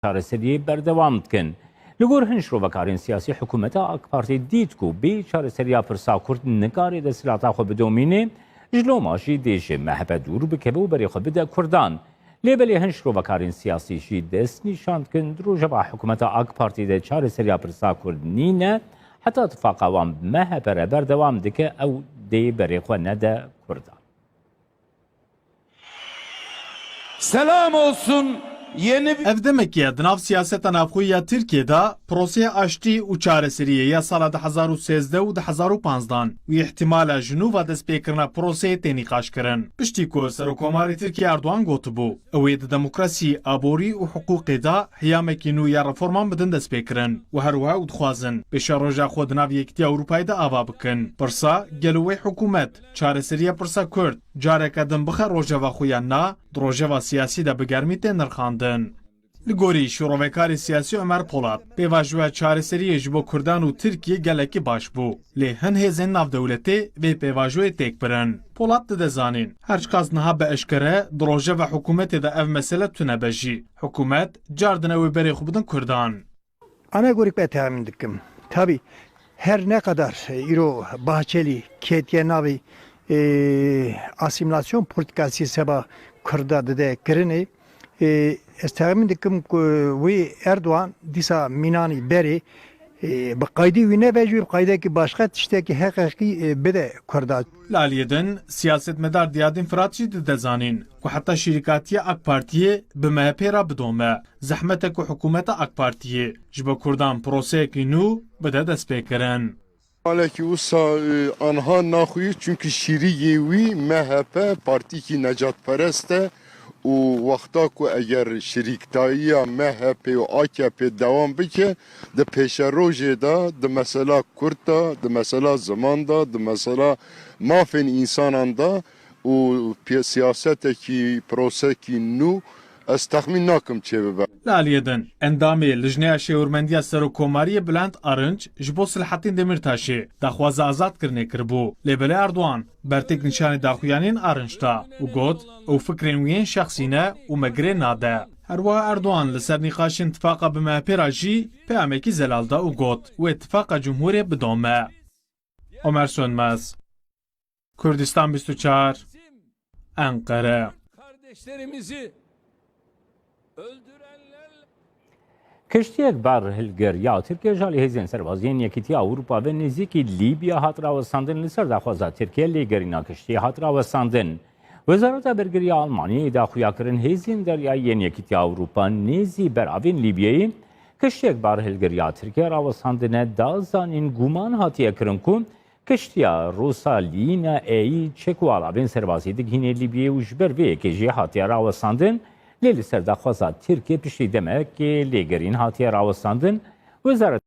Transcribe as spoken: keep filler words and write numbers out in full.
çareseriyê berdewam dikin. Li gor hin şrovekarên siyasî, hikûmeta AK Partî dît ku bê çareseriya pirsa Kurd nikare desthilata xwe bidomîne, ji loma jî dê ji M H P dûr bikeve û berê xwe bide Kurdan. Lê belê hin şrovekarên siyasî jî dest nîşan dikin, di rojeva hikûmeta AK Partî de çareseriya pirsa Kurd nîne, heta tifaqa wan bi M H P re berdewam dike, ew dê berê xwe nede Kurdan. Selam olsun yeni bir... Ev demekî ye di nav siyaseta navxweyî ya Tirkiyê de proseyê aştî û çareseriyê ya sala du hezar û sêzdeh û du hezar û panzdeh û îhtimala ji nû ve destpêkirina proseyê tê nîqaşkirin. Piştî ku Serokkomarê Tirkiyê Erdogan gotibû, ew ê di demokrasî, aborî û hiqûqê de heyamekî nû ya reforman bidin destpêkirin û her wiha ew dixwazin pêşeroja xwe di nav Yekîtiya Ewropayê de ava bikin. Pirsa, gelo wê hikûmet çareseriya pirsa Kurd careke din bixe rojeva xwe yan na, di rojeva siyasî de bi germî tê nirxandin. Li gorî şîrovekarê siyasî Omer Polat, pêvajoya çareseriyê ji bo Kurdan û Tirkiyê gelekî baş bû. Lê hin hêzên navdewletê vê pêvajoyê têk birin. Polat dide zanîn, her çiqas niha bi eşkere di rojeva hikûmetê de ev mesele tune be jî, hikûmet car din ew ê berê xwe bidin Kurdan. Ana gorî ku ez texmîn dikim. Tabî her ne qedar îro Bahçelî ketiye navê e, asîmîlasyon polîtîkasî seba Kurda dide kirinê, e, ez texmîn dikim ku wî Erdogan dîsa mînanî berê e, bi qaydî wî nebe jî wî bi qaydekî başqa tiştekî heqeqî e, bide Kurda. Li aliyê din, siyasetmedar Diyadîn Firat jî dide zanîn ku heta şirîkatiya AK Partiyê bi M H P re bidome, zehmet e ku hikûmeta AK Partiyê ji bo Kurdan proseyekî nû bide destpêkirin. Malekî wisa e, anha naxuye, çunkî şirîgê wî M H P partîkî necatperest e û wexta ku eger şirîktayiya M H P û A K P dewam bike, di pêşerojê de, di mesela Kurd de, di mesela ziman de, di mesela mafên însanan de û pê-, siyasetekî, prosekî nû ez texmîn nakim çêbibe. Li aliyê din, endamê Lijneya Şêwirmendiya Serokkomariyê Bülent Arınç ji bo Selahattin Demirtaşê daxwaza azadkirinê kiribû. Lê belê Erdogan bertêk nîşanî daxuyaniyên Arınç da û got, ew fikrên wî yên şexsî ne û me girê nade. Her wiha Erdogan li ser nîqaşên tifaqa bi M H P re jî peyamekî zelal da û got, wê tifaqa cumhûrê bidome. Omer Sönmez, Kurdistan bîst û çar, Enqere. Kiştiyek bar hilgir ya Tirkiye ji alî hêzên serbaziyên Yekîtiya Ewropa ve nêzîkî Lîbya hat rawestandin, li ser daxwaza Tirkiye lêgerîna kiştiyê hat rawestandin. Wezareta Bergirî ya Almanyayê da xuyakirin hêzên deryayî yên Yekîtiya Ewropa nêzî beravên Lîbyeyê kiştiyek bar hilgir ya Tirkiye rawestandine, da zanîn guman hatiye kirin ku kiştiya Rosalina Eyî çek û alavên serbazî digihîne Lîbyeyê û ji ber vê yekê jî hatiye rawestandin, lê li ser daxwaza Tirkiye piştî demekê lêgerîn hatiye rawestandin. Wezareta